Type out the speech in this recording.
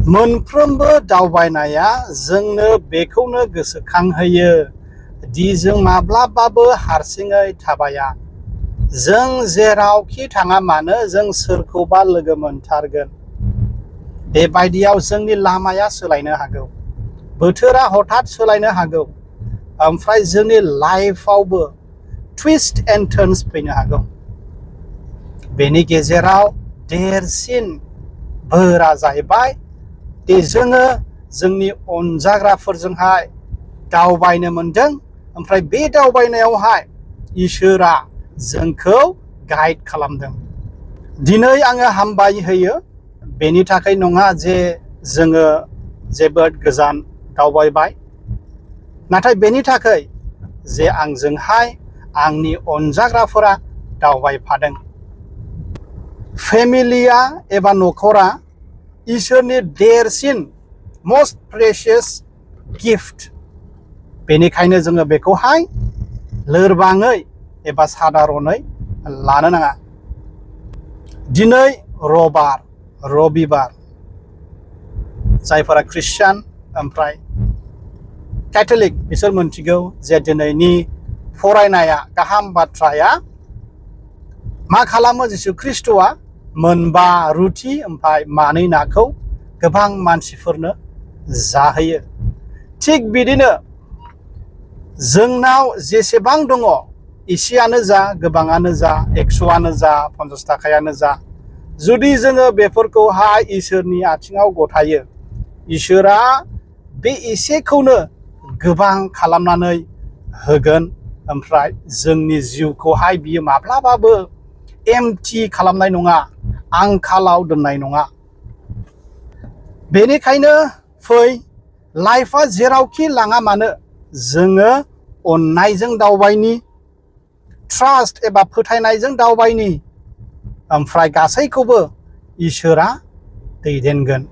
मोनफ्रोमबो दावबायनाया जोंनो बेखौनो गोसोखांहोयो दि जों माब्लाबाबो हारसिङै थाबाया। जों जेरावखि थाङा मानो जों सोरखौबा लोगो मोनथारगोन। बेबायदियाव जोंनि लामाया सोलायनो हागौ, बोथोरा हठात सोलायनो हागौ, ओमफ्राय जोंनि लाइफआवबो टुइस्ट एन्ड टार्न्स फैनो हागौ। बेनि गेजेराव देरसिन बोरा जाहैबाय दि जोङो जोंनि अनजाग्राफोरजोंहाय दावबायनो मोनदों, ओमफ्राय बे दावबायनायावहाय इसोरा जोंखौ गाइड खालामदों। दिनै आङो हामबाय होयो बेनि थाखाय नङा जे जोङो जोबोद गोजान दावबायबाय, नाथाय बेनि थाखाय जे आंजोंहाय आंनि अनजाग्राफोरा दावबायफादों। फेमिलिया एबा नख'रा इसोरनि देरसिन मस्ट प्रेसियास गिफ्ट। बेनिखायनो जोङो बेखौहाय लोरबाङै एबा सादारनै लानो नाङा। दिनै रबिबार, जायफोरा ख्रिस्टियान ओमफ्राय केथलिक बिसोर मोनथिगौ जे दिनैनि फरायनाया गाहाम बाथ्राया मा खालामो जिसु ख्रिस्ट'आ मोनबा रुथि ओमफ्राय मानै नाखौ गोबां मानसिफोरनो जाहोयो। थिग बिदिनो जोंनाव जेसेबां दङ, एसेयानो जा गोबाङानो जा 100आनो जा 50 थाखायानो जा, जुदि जोङो बेफोरखौहाय इसोरनि आथिङाव गथायो, इसोरा बे एसेखौनो गोबां खालामनानै होगोन। ओमफ्राय जोंनि जिउखौहाय बियो माब्लाबाबो एम्पथि खालामनाय नङा, आंखालाव दोननाय नङा। बेनिखायनो फै, लाइफआ जेरावखि लाङा मानो जोङो अननायजों दावबायनि, ट्रास्ट एबा फोथायनायजों दावबायनि, ओमफ्राय गासैखौबो इसोरा दैदेनगोन।